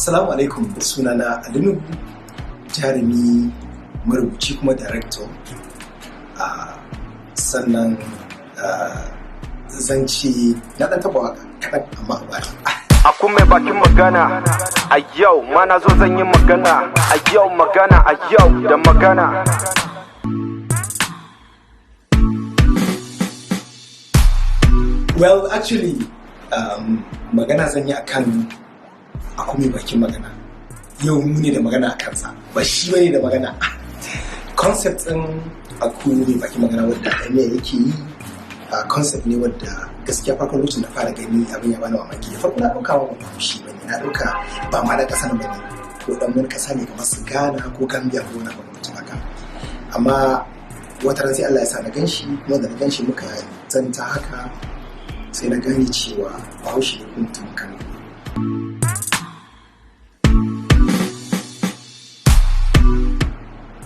Assalamu alaikum, sunana Ali Nuhu, jarumi, marubuci kuma director. Sannan zan ce na ɗan taɓa waka kaɗan, amma a baya. Aku mai bakin magana a yau ma, na zo zan yi magana a yau, magana a yau da magana. Well, actually, magana zan yi akan Aku Mai Bakin Magana. Yau mu ne da magana a kansa, ba shi bane da magana. Concept ɗin Aku Mai Bakin Magana wadda Emiya yake yi, concept ne wadda gaskiya farkon lokacin da fara gani abin ya bani mamaki. Da farko na ɗauka ma ba shi bane, na ɗauka ba ma da ƙasa bane, ko ɗan wani ƙasa ne kamar su Ghana ko Gambia ko wani abu mutum haka. Amma wata ran sai Allah ya sa na gan shi, kuma da na gan shi muka zanta haka, sai na gane cewa Bahaushe ne kuma mutumin Kano.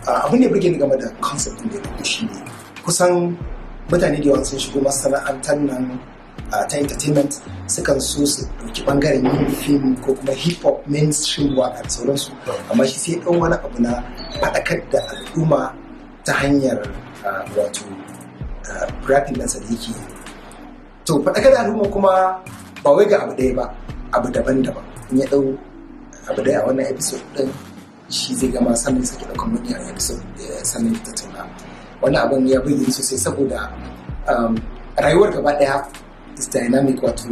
Abin da ya burge ni game da concept ɗin da ya ɗauko shi ne kusan mutane da yawa sun shigo masana'antar nan ta entertainment, sukan so su ɗauki ɓangaren yin fim ko kuma hip hop, mainstream waka da sauransu, amma shi sai ɗan wani abu na faɗakar da al'umma ta hanyar wato rapping ɗinsa da yake yi. To, faɗakar da al'umma kuma ba wai ga abu ɗaya ba, abu daban-daban. In ya ɗau abu ɗaya a wannan episode ɗin, shi zai gama, sannan ya sake ɗaukan wani a episode, sannan ya tattauna. Wannan abin ya burge ni sosai saboda rayuwar gaba ɗaya is dynamic, wato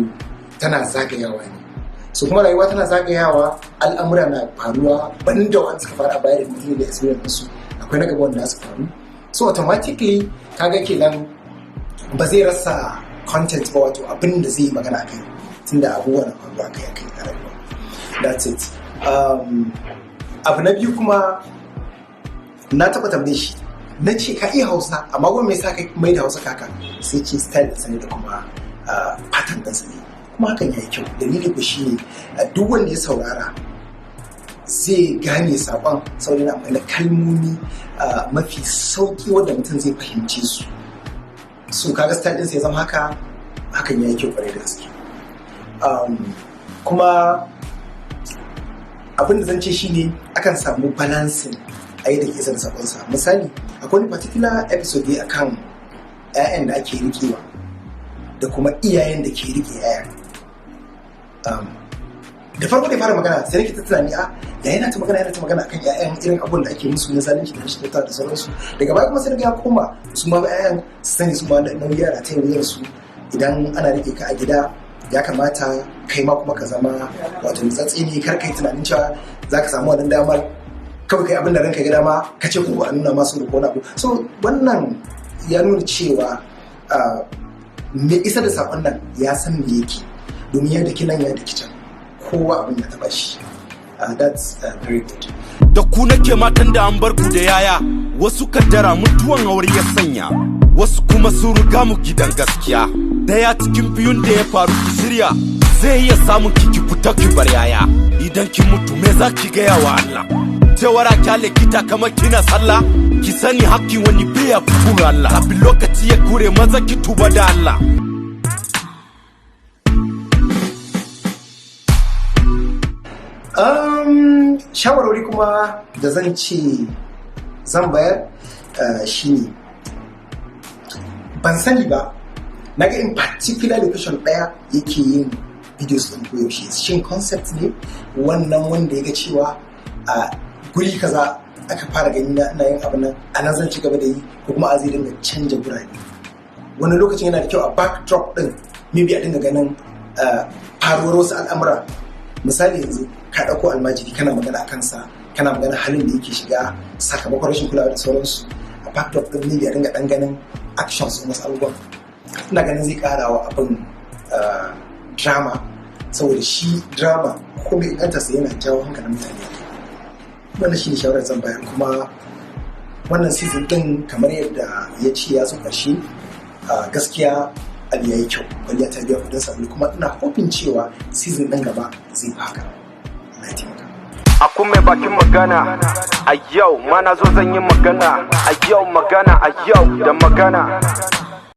tana zagayawa ne. So kuma rayuwa tana zagayawa, al'amura na faruwa, banda wanda suka faru a baya da mutum da experience su, akwai na gaba wanda su faru. So automatically kaga kenan ba zai rasa content ba, wato abin da zai yi magana akai, tunda abubuwa na faruwa akai akai a rayuwa. That's it. Abu na biyu kuma, na taɓa tambaye shi, na ce, "Ka iya Hausa, amma kuma me yasa ka mai da Hausa kaka?" Sai ce style ɗinsa ne da kuma pattern ɗinsa ne, kuma hakan ya yi kyau. Dalili ku shi ne duk wanda ya saurara zai gane saƙon saboda yana amfani da kalmomi mafi sauƙi wanda mutum zai fahimce su. So kaga style ɗinsa ya zama haka, hakan ya yi kyau ƙwarai da gaske. Kuma abin da zan ce shine akan samu balancing a yadda ke isar da sakonsa. Misali, akwai wani particular episode ne akan 'ya'yan da ake rikewa da kuma iyayen da ke rike 'ya'yan. Da farko da ya fara magana sai nake ta tunani, a ya yana ta magana, yana ta magana akan 'ya'yan, irin abubuwan da ake musu na zalunci da rashin kyauta da sauransu. Daga baya kuma sai na ga ya koma su ma 'ya'yan su sani su ma da nauyi yara ta wuyan su. Idan ana rike ka a gida, ya kamata kai ma kuma ka zama wato nutsatse ne, kar kai tunanin cewa za ka samu wannan damar kawai kai abin da ranka ga dama, ka ce ko a nuna masu da wani abu. So wannan ya nuna cewa me isa da saƙon nan ya san me yake, domin ya daki nan, ya daki can, kowa abin ya taba shi. That's very good. Da ku nake, matan da an bar ku da yaya, wasu kaddara mutuwan aure ya sanya, wasu kuma sun riga mu gidan gaskiya. Daya cikin biyun da ya faru, ki shirya, zai iya samun ki, ki fita ki bar yaya. Idan ki mutu, me za ki gaya wa Allah? Cewar a kyale kita kamar kina sallah? Ki sani hakkin wani bai fi Allah. Kafin lokaci ya kure, maza ki tuba da Allah. Shawarwari kuma da zan ce zan bayar shine, ban sani ba, na ga in particular location ɗaya yake yin videos ɗin koyaushe. Shin concept ne wannan wanda ya ga cewa a guri kaza aka fara gani na yin abin nan, a nan zan ci gaba da yi, ko kuma a zai dinga canja gurare? Wani lokacin yana da kyau a backdrop ɗin maybe a dinga ganin faruwar wasu al'amura. Misali, yanzu ka ɗauko almajiri, kana magana a kansa, kana magana halin da yake shiga sakamakon rashin kulawa da sauransu. A backdrop ɗin maybe a dinga ɗan ganin actions ɗin wasu abubuwan. Ina ganin zai ƙara wa abin drama, saboda shi drama ko mai inganta sai yana jawo hankalin mutane. Wannan shi ne shawarar zan bayar. Kuma wannan season ɗin, kamar yadda ya ce ya zo ƙarshe, gaskiya abu ya yi kyau, kwalliya ta biya kudin sabulu, kuma ina hoping cewa season ɗin gaba zai fi haka. Allah ya taimaka. Aku mai bakin magana a yau ma, na zo zan yi magana a yau, magana a yau da magana.